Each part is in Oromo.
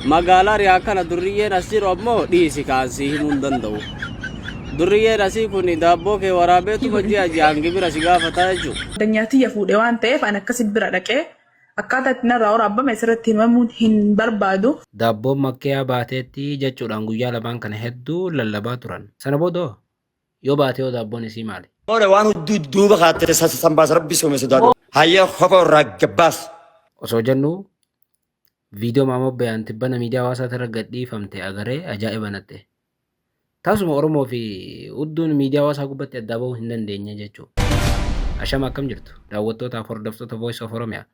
Magaalaa Riyaa kana durriyyeen as jiru ammoo dhiisi kaansii himuu hin danda'u. Durriyyeen asii kun daabboo kee waraabeetuma ji'a ji'aan gibira si gaafataa jechuudha. Danyaa tiyya fuudhe waan ta'eef an akkasi bira dhaqee akkaataa itti narraa waraabbame asirratti himamuun hin barbaadu. Daabboon Makkiyaa baateetti jechuudhaan guyyaa lamaan kana hedduu lallabaa turan. Sana booda hoo? Yoo baate hoo daabboon isii maali? Moora waan hudduu duuba kaatte san baas rabbi soome sodaadhu. Hayyee kofa irraa gabbaas. Osoo jennuu viidiyoo Maamoo Bayaan tibbana miidiyaa hawaasaa irra gadhiifamte agaree ajaa'iba natti. Tasuma Oromoo fi hudduun miidiyaa hawaasaa gubbatti addaa bahuu hin dandeenye jechuudha. Ashama, akkam jirtu? Daawwattootaaf hordoftoota Voice of Oromia,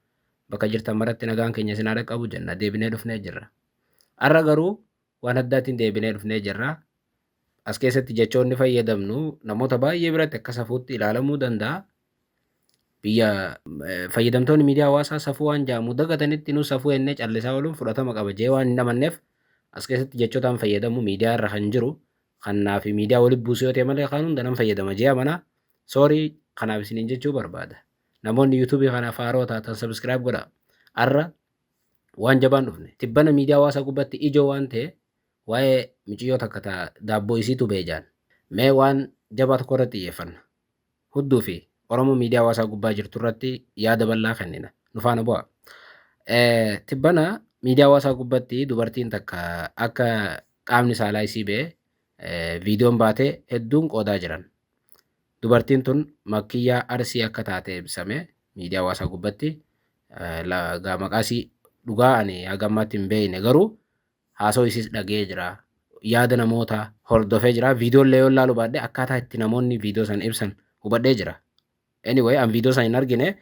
bakka jirtan maratti nagaan keenya isin haa dhaqqabu jenna, deebinee dhufnee jirra. Har'a garuu waan addaatiin deebinee dhufnee jirra. As keessatti jechoonni fayyadamnu namoota baay'ee biratti akka safuutti ilaalamuu danda'a. Biyya fayyadamtoonni miidiyaa hawaasaa safuu waan jedhamu dagatanitti nu safuu jennee callisaa ooluun fudhatama qaba jee waan hin amanneef, as keessatti jechootaan fayyadamu miidiyaa irra kan jiru kannaa fi miidiyaa walitti buusu yoo ta'e malee kaan hunda nan fayyadama jee amanaa. Sorry kanaaf isiniin jechuu barbaada. Namoonni yuutuubii kanaaf haaroo taatan subscribe godhaa. Har'a waan jabaan dhufne. Tibbana miidiyaa hawaasaa gubbatti ijoo waan ta'e, waa'ee miciyyoo takka ta daabboo isiitu beejaan. Mee waan jabaa tokko irratti xiyyeeffanna. Hudduu fi Oromoo miidiyaa hawaasaa gubbaa jirtu irratti yaada bal'aa kennina. Nu faana bu'aa. Tibbana miidiyaa hawaasaa gubbatti dubartiin takka akka qaamni saalaa isii ba'e viidiyoon baatee hedduun qoodaa jiran. Dubartiin tun Makkiyyaa Arsii akka taate ibsame miidiyaa hawaasaa gubbatti. Gaa maqaa isii dhugaa ani haga ammaatti hin beekne, garuu haasoo isiis dhaga'ee jira. Yaada namoota hordofee jira. Viidiyoo illee yoo ilaalu baadhee akkaataa itti namoonni viidiyoo san ibsan hubadhee jira. Anyway, an viidiyoo san hin argine.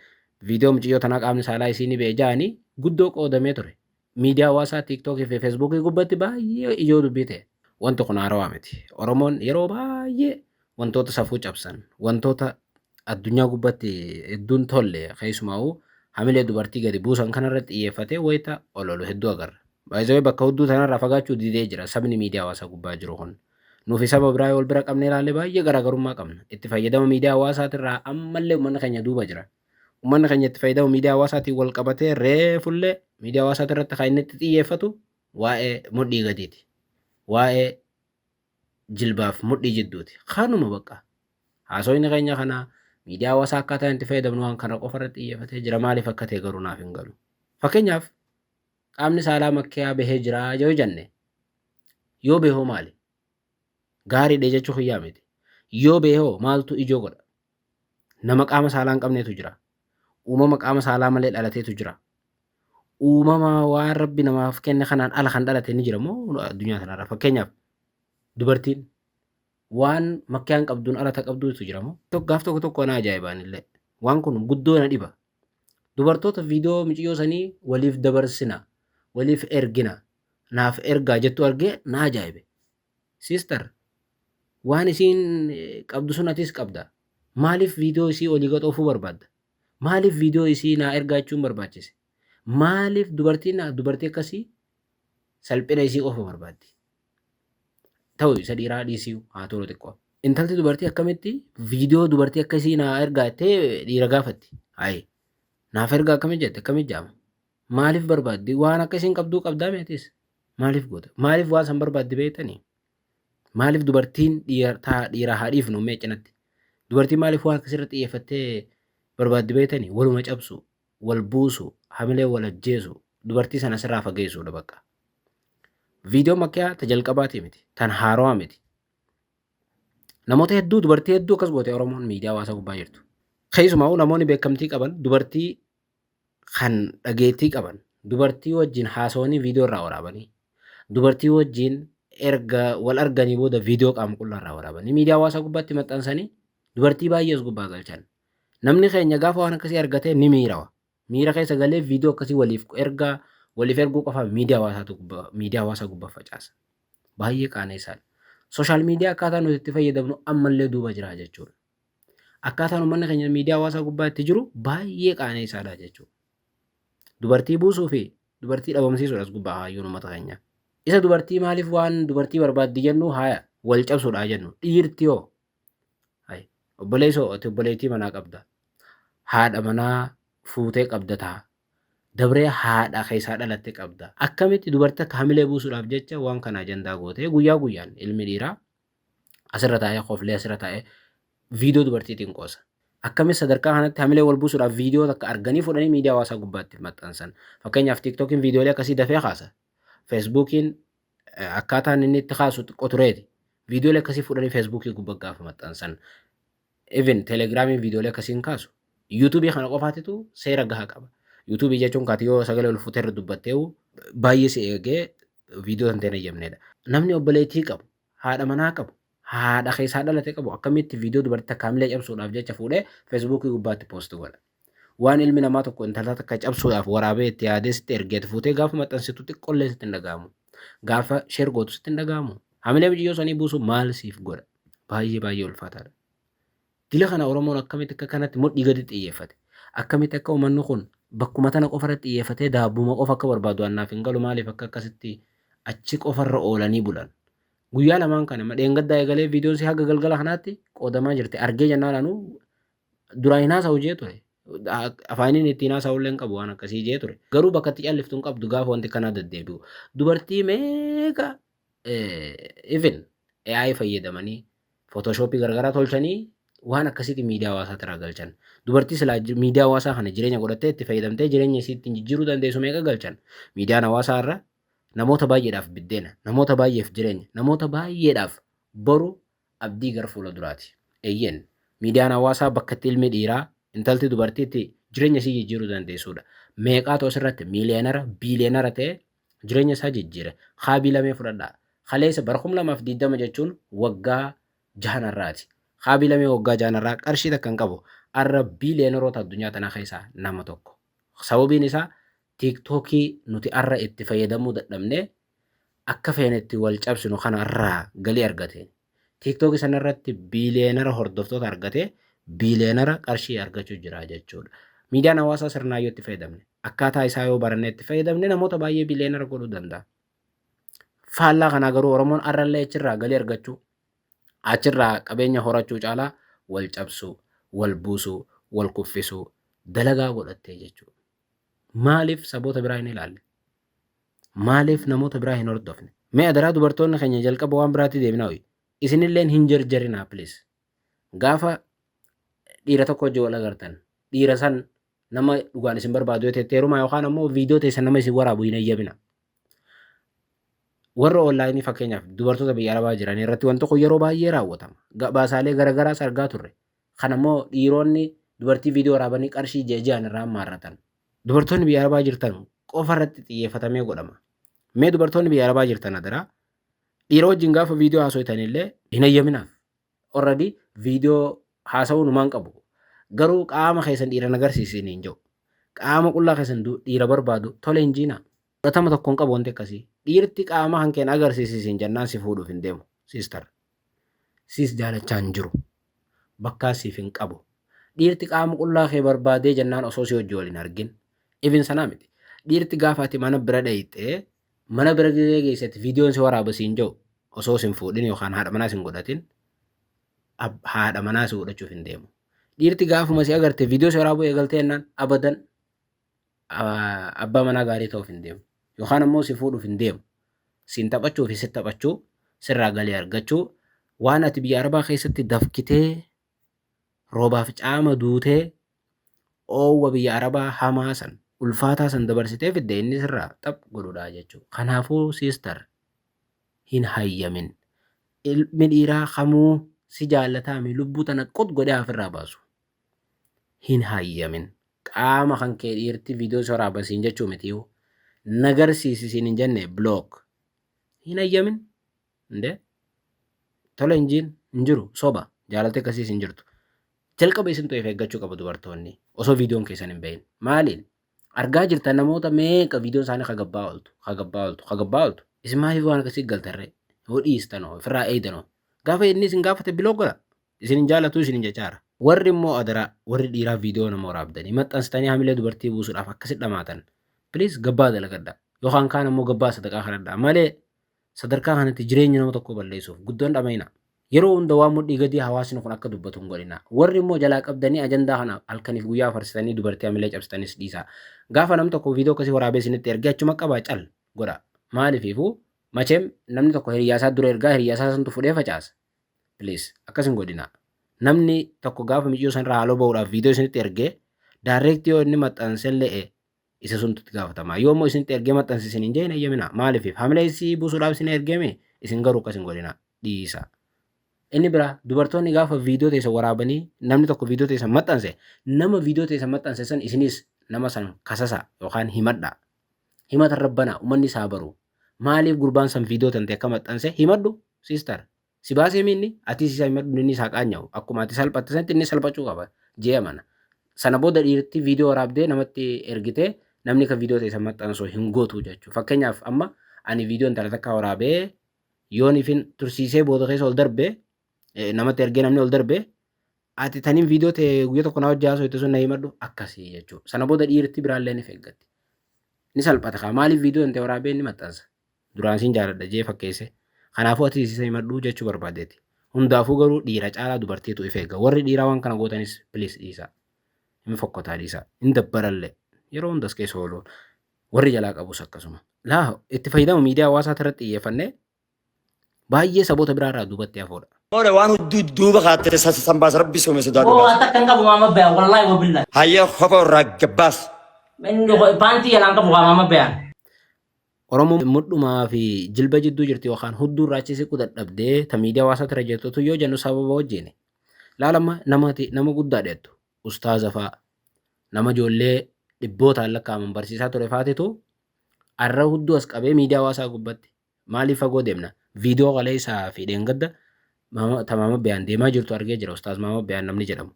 Viidiyoo mucayyoo tanaa qaamni saalaa isii ni ba'e ja'anii guddoo qoodamee ture. Miidiyaa hawaasaa Tiiktookii fi Feesbuukii gubbatti baay'ee ijoo dubbii ta'e. Wanti kun haarawaa miti. Oromoon yeroo baay'ee wantoota safuu cabsan, wantoota addunyaa gubbatti hedduun tolle, keessumaa'uu hamilee dubartii gadi buusan kanarratti xiyyeeffatee wayita ololu hedduu agarra. Baay'ee bakka hudduu tanarraa fagaachuu didee jira sabni miidiyaa hawaasaa gubbaa jiru kun. Nuufi saba biraa yoo wal bira qabnee ilaalle baay'ee garaagarummaa qabna. Itti fayyadama miidiyaa hawaasaatirraa ammallee uummanni keenya duuba jira. Uummanni keenya itti fayyadama miidiyaa hawaasaatiin wal qabatee reefullee miidiyaa hawaasaatirratti kan inni itti xiyyeeffatu waa'ee mudhii gadiiti. Waa'ee jilbaaf mudhii jidduuti. Kanuma bakka. Haasofni keenya kana miidiyaa hawaasaa akkaataa itti fayyadamnu waan kana qofa irratti xiyyeeffatee jira. Maaliif akka ta'e garuu naaf hin galu. Fakkeenyaaf, qaamni saalaa Makkiyaa bahee jira yoo jenne, yoo bahee maali? Gaariidha jechuu kiyyaa miti. Yoo bahee maaltu ijoo godha? Nama qaama saalaa hin qabneetu jira. Uumama qaama saalaa malee dhalateetu jira. Uumama waan Rabbi namaaf kenne kanaan ala kan dhalate ni jira moo addunyaa kanarra? Fakkeenyaaf, dubartiin waan Makkiyaan qabduun ala ta qabduutu jira moo? Gaaf tokko tokko na ajaa'ibaan illee. Waan kun guddoo na dhiba. Dubartoota viidiyoo miciyyoo sanii waliif dabarsina, waliif ergina, naaf ergaa jettu argee na ajaa'ibe. Sister, waan isiin qabdu sun atis qabda. Maaliif viidiyoo isii olii gad oofuu barbaadda? Maaliif viidiyoo isii naa ergaa jechuun barbaachise? Maaliif dubartiin dubartii akkasii salphina isii qofa barbaaddi? Ta'u isa dhiiraa dhiisii haa tolu xiqqoo. Intalti dubartii akkamitti viidiyoo dubartii akkasii naa ergaa jettee dhiira gaafatti? Hayi, naaf ergaa akkamitti jette, akkamitti jaama? Maaliif barbaaddi? Waan akka isiin qabduu qabdaa meetis? Maaliif goota? Maaliif waan san barbaaddi beektanii? Maaliif dubartiin dhiira haa dhiifnu mee cinatti? Dubartiin maaliif waan akkasirra xiyyeeffattee barbaaddi beektanii? Waluma cabsu, wal buusu, hamilee wal ajjeesu, dubartii sana sirraa fageessuudha bakka. Viidiyoo Makkiyaa ta jalqabaatii miti, tan haarawaa miti. Namoota hedduu, dubartii hedduu akkas goote Oromoon miidiyaa hawaasaa gubbaa jirtu. Keessumaa namoonni beekamtii qaban, dubartii kan dhageettii qaban, dubartii wajjin haasawanii viidiyoo irraa waraabanii, dubartii wajjin erga wal arganii booda viidiyoo qaama qullaa irraa waraabanii miidiyaa hawaasaa gubbaatti maxxansanii dubartii baay'ee as gubbaa galchan. Namni keenya gaafa waan akkasii argatee ni miirawa. Miira keessa galee viidiyoo akkasii waliif ergaa waliif erguu qofa miidiyaa hawaasaa gubbaa facaasa. Baay'ee qaaneessaadha. Social media akkaataa nuti itti fayyadamnu ammallee duuba jira jechuudha. Akkaataan uummanni keenya miidiyaa hawaasaa gubbaa itti jiru baay'ee qaaneessaadha jechuudha. Dubartii buusuu fi dubartii dhabamsiisuudha as gubbaa hayyuun uummata keenyaa. Isa dubartii maaliif waan dubartii barbaaddi jennu, haaya wal cabsuudha jennu. Dhiirti hoo? Hayi, obboleessoo, ati obboleettii manaa qabda. Haadha manaa fuutee qabda ta'a. Dabree haadha keessaa dhalatte qabda. Akkamitti dubartii akka hamilee buusuudhaaf jecha waan kana ajandaa gootee guyyaa guyyaan ilmi dhiiraa asirra taa'ee koflee asirra taa'ee viidiyoo dubartiitiin qoosa. Akkamitti sadarkaa kanatti hamilee wal buusuudhaaf viidiyoo takka arganii fudhanii miidiyaa hawaasaa gubbaatti maxxansan. Fakkeenyaaf, TikTokiin viidiyoolee akkasii dafee kaasa. Facebookiin akkaataan inni itti kaasu xiqqoo tureeti. Viidiyoolee akkasii fuudhanii Facebookii gubbaa gaafa maxxansan. Even Telegramiin viidiyoolee akkasii hin kaasu. YouTubeii kana qofaatitu seera gahaa qaba. YouTubeii jechuun kaati yoo sagalee ol fuutee irra dubbattee baay'ee si eegee viidiyoo san ta'e hin eeyyamnedha. Namni obboleettii qabu, haadha manaa qabu, haadha keessaa dhalate qabu akkamitti viidiyoo dubartii takka hamilee cabsuudhaaf jecha fuudhee Facebookii gubbaatti post godha? Waan ilmi namaa tokko intala takka cabsuudhaaf waraabee itti yaadee sitti ergeeti fuutee gaafa maxxansitu xiqqoollee sitti hin dhaga'amu. Gaafa share gootu sitti hin dhaga'amu. Hamilee biyyoo sanii buusu maal siif godha? Baay'ee baay'ee ulfaataadha. Dila kana Oromoon akkamitti akka kanatti mudhii gadi xiyyeeffate? Akkamitti akka uummanni kun bakkuma tana qofa irratti xiyyeeffatee daabbuma qofa akka barbaadu annaaf hin galu. Maaliif akka akkasitti achi qofarra oolanii bulan? Guyyaa lamaan kana madheengaddaa eegalee viidiyoon si haga galgala kanaatti qoodamaa jirti. Argee jennaan anuu duraan hin haasa'u jee ture. Afaaniin ittiin haasa'u illee hin qabu, waan akkasii jee ture. Garuu bakka itti calliftu hin qabdu gaafa wanti kanaa deddeebi'u. Dubartii meeqa even AI fayyadamanii, Photoshopii garagaraa tolchanii waan akkasiitti miidiyaa hawaasaa irraa galchan. Dubartii silaa miidiyaa hawaasaa kana jireenya godhattee itti fayyadamtee jireenya isii ittiin jijjiiruu dandeessu meeqa galchan? Miidiyaan hawaasaa irra namoota baay'eedhaaf biddeena, namoota baay'eef jireenya, namoota baay'eedhaaf boru abdii gara fuula duraati. Eeyyeen, miidiyaan hawaasaa bakka itti ilmi dhiiraa, intalti dubartiitti jireenya isii jijjiiruu dandeessudha. Meeqaatu asirratti miiliyeenara, biiliyeenara ta'ee jireenya isaa jijjiire? Khabii Lamee fudhadhaa. Kaleessa bara 2020 jechuun waggaa jahanarraati. Khabii Lamee waggaa jahanarraa qarshii takka hin qabu. Arra biiliyeenaroota addunyaa tanaa keessaa nama tokko. Sababiin isaa TikTokii nuti arra itti fayyadamuu dadhabnee akka feenetti wal cabsinu kana irraa galii argate. TikTokii sanarratti biiliyeenara hordoftoota argatee biiliyeenara qarshii argachuu jira jechuudha. Miidiyaan hawaasaa sirnaan yoo itti fayyadamne, akkaataa isaa yoo barannee itti fayyadamne, namoota baay'ee biiliyeenara godhuu danda'a. Faallaa kanaa garuu Oromoon arrallee achirraa galii argachuu, achirraa qabeenya horachuu caalaa wal cabsuu, wal buusuu, wal kuffisuu dalagaa godhattee jechuudha. Maaliif saboota biraa hin ilaalle? Maaliif namoota biraa hin hordofne? Mee adaraa, dubartoonni keenya, jalqaba waan biraatti deemnaa hoyi. Isinilleen hin jarjarinaa, please. Gaafa dhiira tokko wajjin wal agartan, dhiira san nama dhugaan isin barbaadu yoo ta'e heerumaa yookaan ammoo viidiyoo teessan nama isin waraabu hin eeyyamina. Warra onlineii, fakkeenyaaf dubartoota biyya arabaa jiran irratti wanti kun yeroo baay'ee raawwatama. Gabaasaalee garagaraas argaa turre. Kan ammoo dhiironni dubartii viidiyoo waraabanii qarshii ji'a ji'aan irraa maarratan. Dubartoonni biyya arabaa jirtan qofa irratti xiyyeeffatamee godhama. Mee dubartoonni biyya arabaa jirtan, adaraa dhiira wajjin gaafa viidiyoo haasoftan illee hin eeyyaminaaf. Already viidiyoo haasa'uu numaan qabu. Garuu qaama keessan dhiira agarsiisin hin jiru. Qaama qullaa keessan dhiira barbaadu tole hin jiina. Fudhatama tokko hin qabu wanti akkasii. Dhiirti qaama kan keen agarsiisin jennaan si fuudhuuf hin deemu. Sister. Siis jaalachaa hin jiru. Bakkaa siif hin qabu. Dhiirti qaama qullaa kee barbaadee jennaan osoo si hojii waliin argin. Even sanaa miti. Dhiirti gaafa ati mana bira dheeyxee, mana bira geessatti viidiyoon si waraaba siin jiru osoo sin fuudhin yookaan haadha manaa sin godhatin, haadha manaa si godhachuuf hin deemu. Dhiirti gaafuma si agarte viidiyoo si waraabuu eegaltee jennaan abadan abbaa manaa gaarii ta'uuf hin deemu. Yookaan ammoo si fuudhuuf hin deemu. Siin taphachuu fi si taphachuu, sirraa galii argachuu, waan ati biyya arabaa keessatti dafkitee, roobaaf caama duutee, oowwa biyya arabaa hamaa san ulfaataa san dabarsitee fidde inni sirraa xaph godhudha jechuudha. Kanaafuu sister, hin hayyamin. Ilmi dhiiraa kamuu si jaallataami lubbuu tana qut godhee ofirraa baasu. Hin hayyamin. Qaama kan kee dhiirti viidiyoo si waraaba siin jechuu mitiyyuu. Nagarsiisi siin hin jenne, block. Hin hayyamin. Indee? Tole hin jiin hin jiru, soba jaalalti akkasiis hin jirtu. Jalqaba isin of eeggachuu qabu dubartoonni osoo viidiyoon keessan hin bahin. Maaliin? Argaa jirtan, namoota meeqa viidiyoon isaanii kagabbaa ooltu, kagabbaa ooltu, kagabbaa ooltu. Isin maaliif waan akkasii galtarree? Yoo dhiistanoo, ofirraa eeydanoo. Gaafa inni isin gaafate block godha. Isin hin jaallatu isin hin jechaara. Warri immoo adaraa, warri dhiiraa viidiyoo nama waraabdanii maxxansitanii hamilee dubartii buusuudhaaf akkasi dhamaatan. Please, gabbaa dalagadha. Yookaan kaan ammoo gabbaa sadaqaa kadhadhaa malee sadarkaa kanatti jireenya nama tokko balleessuuf guddoon dhamayina. Yeroo hunda waan mudhii gadii hawaasni kun akka dubbatu hin godhina. Warri immoo jalaa qabdanii ajandaa kana halkaniif guyyaa farsitanii dubartii hamilee cabsitanis dhiisaa. Gaafa nam tokko viidiyoo akkasii waraabee isinitti ergee achuma qabaa cal godha. Maaliifiifuu macheem namni tokko hiriyyaa isaa dura ergaa hiriyyaa isaa santu fudhee facaasa. Please akkas hin godhina. Namni tokko gaafa micciyoo sanirraa haaloo ba'uudhaaf viidiyoo isinitti ergee direct yoo inni maxxansellee isa suntu itti gaafatama. Yoo immoo isinitti ergee maxxansi isin hin jeen eeyyamina. Maaliif hamilee isii buusuudhaaf isin ergeeme isin garuu akkas hin godhina. Dhiisa. Inni biraa dubartoonni gaafa viidiyoo teessan waraabanii namni tokko viidiyoo teessan maxxanse nama viidiyoo teessan maxxanse san isinis nama san kasasa yookaan himadha. Himata irra bana uummanni isaa baru. Maaliif gurbaan san viidiyoo tante akka maxxanse himadhu sister. Si baasee miinni atis isa himadhu inni isaa qaanya'u akkuma ati salphatte sanatti inni salphachuu qaba jee amana. Sana booda dhiirti viidiyoo waraabdee namatti ergitee namni kan viidiyoo teessan maxxansu hin gootu jechuudha. Fakkeenyaaf amma ani viidiyoo intala takka waraabee yoon ifin tursiisee booda keessa ol darbe namatti ergee namni ol darbe ati taniin viidiyoo ta'e guyyaa tokko na hojii haasoo sun na himadhu akkasii jechuudha. Sana booda dhiirti biraallee ni eeggatti. Ni salphata kaa maaliif viidiyoo hin ta'e waraabee inni maxxansa. Duraan siin jaaladha jee fakkeesse. Kanaafuu ati isa himadhu jechuu barbaadeeti. Hundaafuu garuu dhiira caalaa dubartiitu if eegga. Warri dhiiraa waan kana gootanis please dhiisa. Hin fokkotaa dhiisa. Hin dabbarallee. Yeroo hundas keessa ooluun. Warri jalaa qabus akkasuma. Laa itti fayyadama miidiyaa hawaasaa irratti xiyyeeffannee baay'ee saboota biraarraa duubatti hafoodha. Moora waan hudduu duuba kaatte sanbaasa rabbi soome sodaadhu. Boo waan takka hin qabu maama bayaan wallaahi wabillahi. Hayyee kofa irraa gabbaas. Inni paantii jalaan qabu kaa maama bayaan. Oromoon mudhumaa fi jilba jidduu jirti yookaan hudduu irraa achi siquu dadhabdee ta miidiyaa hawaasaa irra jirtutu yoo jennu sababa wajjini. Laalama namati nama guddaa dheettu ustaaza fa'aa nama ijoollee dhibbootaan lakkaa'aman barsiisaa ture faatitu arra hudduu as qabee miidiyaa hawaasaa gubbatti maaliif fagoo deemna viidiyoo kaleessaa fi dheengadda tamaama bayaan deemaa jirtu argee jira ustaaz maama bayaan namni jedhamu.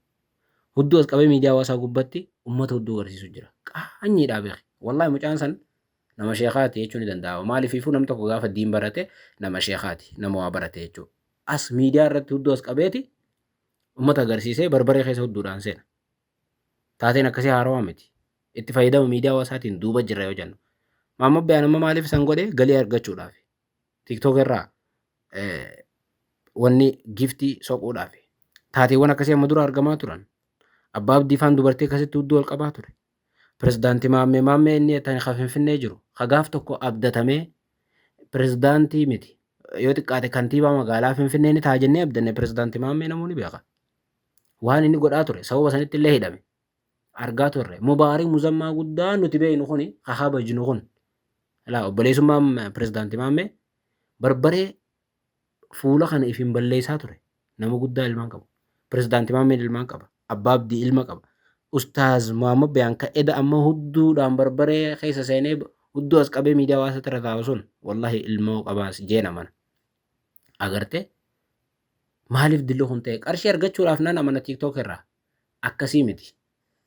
Hudduu as qabee miidiyaa hawaasaa gubbatti uummata hudduu agarsiisu jira. Qaanyiidhaa beeki. Wallaahi mucaan san nama sheekaati jechuun ni danda'ama. Maaliif ifuu namni tokko gaafa diin barate nama sheekaati nama waa barate jechuudha. As miidiyaa irratti hudduu as qabeeti uummata agarsiisee barbaree keessa hudduudhaan seena. Taateen akkasii haarawaa miti. Itti fayyadama miidiyaa hawaasaatiin duuba jirra yoo jennu. Maamma Bayaan amma maaliif san godhe galii argachuudhaaf. TikTok irraa wanni giftii soquudhaaf. Taateewwan akkasii amma dura argamaa turan. Abbaa Abdii faan dubartii akkasitti hudduu ol qabaa ture. Pirezidaantii Maammee Maammee inni tan ka Finfinnee jiru ka gaaf tokko abdatamee pirezidaantii miti. Yoo xiqqaate kantiibaa magaalaa Finfinnee ni ta'a jennee abdanne pirezidaantii Maammee namoonni beeka. Waan inni godhaa ture sababa sanitti illee hidhame. Argaa turre. Mubaarik Muzammaa guddaa nuti beeknu kuni ka kabajnu kun. Laa obboleessummaan pirezidaantii Maammee barbaree fuula kana ifin balleessaa ture. Nama guddaa ilmaan qabu. Pirezidaantii Maammeen ilmaan qaba. Abbaa Abdii ilma qaba. Ustaaz Muhammad Bayaan ka eda amma hudduudhaan barbaree keessa seenee hudduu as qabee miidiyaa hawaasaa irra taa'u sun wallahi ilmoo qabaas jeena mana. Agartee maaliif dilli kun ta'e qarshii argachuudhaaf nan amana TikTok irraa akkasii miti.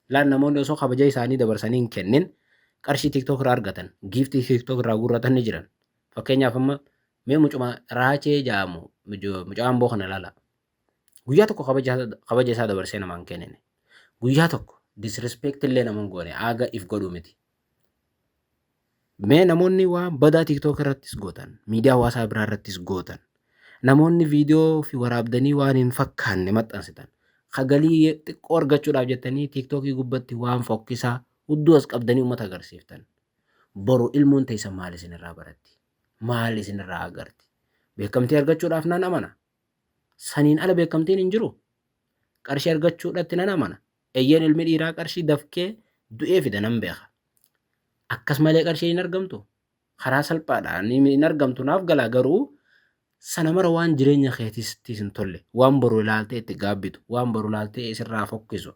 Laan namoonni osoo kabaja isaanii dabarsanii hin kennin qarshii TikTok irraa argatan giiftii TikTok irraa guurratan ni jiran. Fakkeenyaaf amma mee mucuma raachee jedhamu mucaa amboo kana ilaala. Guyyaa tokko kabaja isaa dabarsee namaa hin kennine. Guyyaa tokko disrespect illee nama hin goone aaga if godhuu miti. Mee namoonni waan badaa TikTok irrattis gootan, miidiyaa hawaasaa biraa irrattis gootan, namoonni viidiyoo fi waraabdanii waan hin fakkaanne maxxansitan, galii xiqqoo argachuudhaaf jettanii TikTokii gubbatti waan fokkisaa hudduu as qabdanii uummata agarsiiftan. Boru ilmoon teessan maal isinirraa baratti? Maal isinirraa agarti? Beekamtii argachuudhaaf nan amana. Saniin ala beekamtiin hin jiru. Qarshii argachuudhaatti nan amana. Eeyyeen ilmi dhiiraa qarshii dafkee du'ee fida nan beeka. Akkas malee qarshii hin argamtu. Karaa salphaadhaan hin argamtu naaf gala garuu sana mara waan jireenya keetistis hin tolle waan boru ilaaltee itti gaabbitu waan boru ilaaltee isirraa fokkisu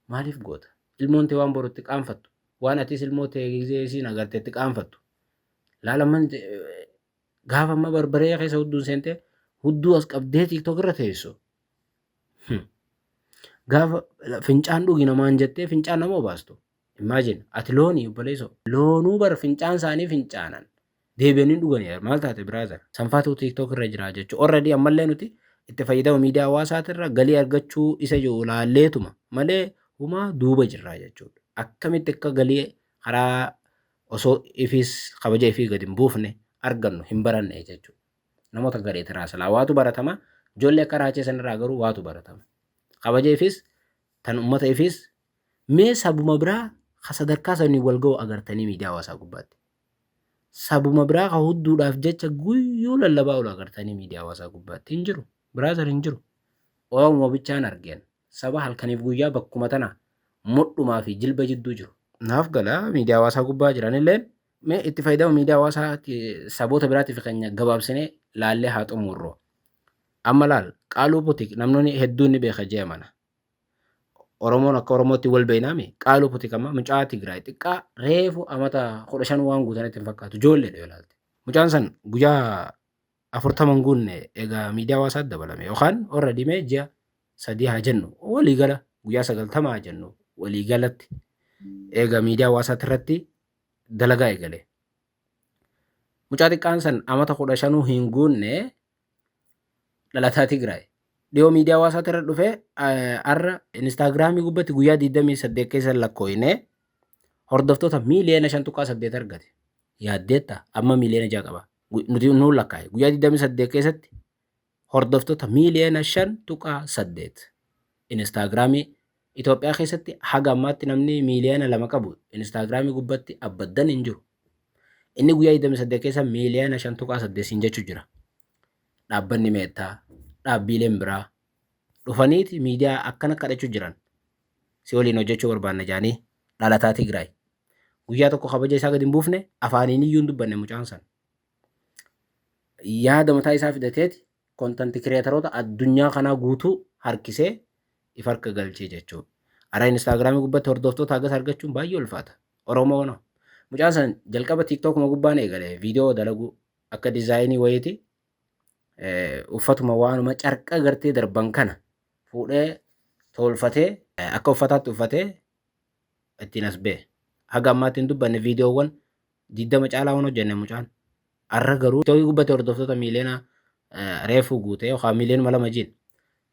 maaliif goota? Ilmoon tee waan boru itti qaanfattu waan atis ilmoo tee gizee isiin agarte itti qaanfattu. Laalaman gaafa amma barbaree keessa hudduun seentee hudduu as qabdee TikTok irra teessu. Gaafa fincaan dhugi namaan jettee fincaan nama obaastu. Imagine ati loonii obboleessoo loonuu bar fincaan isaanii fincaanan deebi'anii dhuganii maal taate brother sanfaatu TikTok irra jira jechuudha. Already ammallee nuti itti fayyadama miidiyaa hawaasaatirra galii argachuu isa jiru laalleetuma malee humaa duuba jirra jechuudha. Akkamitti akka galii karaa osoo ifis kabaja ifii gadi hin buufne argannu hin baranne jechuudha. Namoota gareeti raasalaa waatu baratama Ijoollee akka Raachee sanirraa garuu waatu baratama. Kabaja ifis tan ummata ifis mee sabuma biraa ka sadarkaa sanii wal ga'u agartanii miidiyaa hawaasaa gubbaatti. Sabuma biraa ka hudduudhaaf jecha guyyuu lallabaa oolu agartanii miidiyaa hawaasaa gubbaatti hin jiru. Brother hin jiru. Oromoo bichaan argeen saba halkaniif guyyaa bakkuma tana mudhumaa fi jilba jidduu jiru. Naaf gala miidiyaa hawaasaa gubbaa jiranilleen mee itti fayyadama miidiyaa hawaasaa saboota biraatiif keenya gabaabsinee laallee haa xumurru. Amma laal Qaaluu Butik namni hedduun ni beeka jee mana. Oromoon akka Oromootti wal beeynaami. Qaaluu Butik amma mucaa Tigraay xiqqaa reefu amata 15 waan guutanitti hin fakkaatu ijoolleedha yoo ilaalte. Mucaan san guyyaa 40 hin guunne egaa miidiyaa hawaasaatti dabalame yookaan warra dimee ji'a 3 haa jennu waliigala guyyaa 90 haa jennu waliigalatti egaa miidiyaa hawaasaatti irratti dalagaa eegale. Mucaa xiqqaan san amata 15 hin guunne dhalataa Tigraay. Dhiyoo miidiyaa hawaasaatti irra dhufee har'a Instaagiraamii gubbatti guyyaa 28 keessa lakkooyne hordoftoota miiliyoona 5.8 argate. Yaaddeetta amma miiliyoona 6 qaba. Nuti nuun lakkaa'e guyyaa 28 keessatti hordoftoota miiliyoona 5.8 Instaagiraamii Itoophiyaa keessatti haga ammaatti namni miiliyoona 2 qabu Instaagiraamii gubbatti abbaddan hin jiru. Inni guyyaa 28 keessa miiliyoona 5.8 siin jechuu jira. Dhaabbanni Meettaa, dhaabbiileen biraa dhufaniiti miidiyaa akkana kadhachuu jiran. Si waliin hojjechuu barbaanna jaanii dhalataa Tigraay. Guyyaa tokko kabaja isaa gadi hin buufne, afaaniin iyyuu hin dubbanne mucaan san. Yaada mataa isaa fidateeti kontanti kireetaroota addunyaa kanaa guutuu harkisee if harka galchee jechuudha. Ara Instaagiraamii gubbatti hordoftoota hagas argachuun baay'ee ulfaata. Oromoo no. Mucaan san jalqaba TikTokuma gubbaan eegale viidiyoo dalaguu akka dizaayinii wayiiti uffatuma waanuma carqa gartee darban kana fuudhee tolfatee akka uffataatti uffatee ittiin as ba'e. Haga ammaatti hin dubbanne viidiyoowwan 20 caalaa waan hojjenne mucaan. Arra garuu TikTokii gubbatti hordoftoota miiliyoona reefuu guute yookaan miiliyoonuma 2 jiin.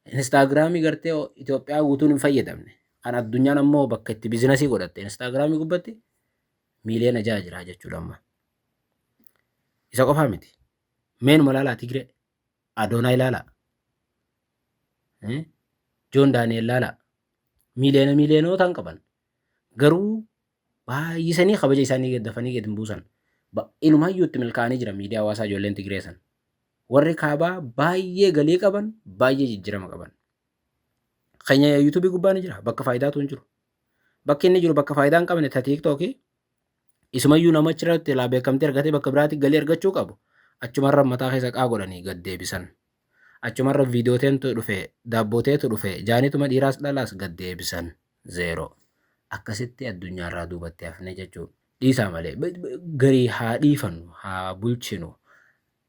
Instaagiraamii gartee Itoophiyaa guutuun hin fayyadamne. Kan addunyaan ammoo bakka itti biizinasii godhatte Instaagiraamii gubbatti miiliyoona 6 jira jechuudha amma. Isa qofaa miti. Meenuma ilaalaa Tigree. Adoonaa ilaalaa. Joon Daani'el ilaalaa. Miiliyoona miiliyoonootaan qaban. Garuu baay'isanii kabaja isaanii dafanii gadi hin buusan. Inumaayyuu itti milkaa'anii jira miidiyaa hawaasaa ijoolleen Tigree san. Warri kaabaa baay'ee galii qaban, baay'ee jijjiirama qaban. Keenya yuutuubii gubbaa ni jira, bakka faayidaatu hin jiru. Bakki inni jiru bakka faayidaa hin qabne ta tiiktookii isumayyuu nama achirratti laa beekamtii argatee bakka biraatti galii argachuu qabu. Achumarra mataa keessa qaa godhanii gad deebisan. Achumarra viidiyooteetu dhufe, daabbooteetu dhufe, jaanituma dhiiraas dhalaas gad deebisan. Zeeroo. Akkasitti addunyaarraa duubatti hafne jechuudha. Dhiisaa malee garii haa dhiifannu, haa bulchinu,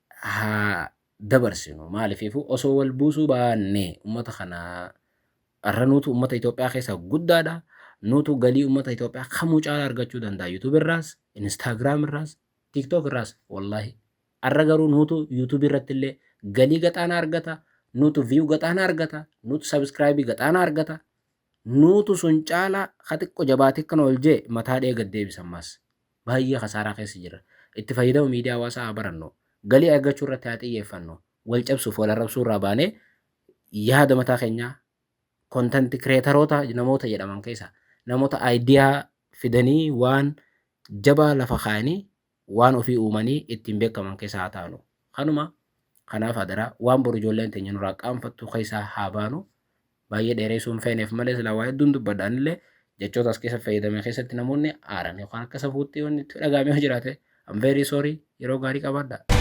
haa dabarsinu. Maaliifuu osoo wal buusuu baanne uummata kana har'a nuutu uummata Itoophiyaa keessaa guddaadha. Nuutu galii uummata Itoophiyaa kamuu caalaa argachuu danda'a. YouTube irraas, Instagram irraas, TikTok irraas wallaahi. Har'a garuu nuutu YouTube irratti illee galii gaxaanaa argata. Nuutu view gaxaanaa argata. Nuutu subscribe gaxaanaa argata. Nuutu sun caalaa ka xiqqo jabaatee akkana ol jee mataa dhee gad deebisa ammas. Baay'ee kasaaraa keessa jira. Itti fayyadama miidiyaa hawaasaa haa barannu. Galii argachuu irratti haa xiyyeeffannu. Wal cabsuuf wal arrabsuu irraa baanee yaada mataa keenyaa content creatoroota namoota jedhaman keessaa namoota idea fidanii waan jabaa lafa kaa'anii waan ofii uumanii ittiin beekaman keessaa haa taanu. Kanuma kanaaf adaraa waan boru ijoolleen teenya nurraa qaanfattu keessaa haa baanu. Baay'ee dheereessuu hin feeneef malee silaa waa hedduun dubbadha. Anillee jechoota as keessa fayyadame keessatti namoonni aaran yookaan akka safuutti wanni itti dhaga'ame yoo jiraate I'm very sorry, yeroo gaarii qabaadha.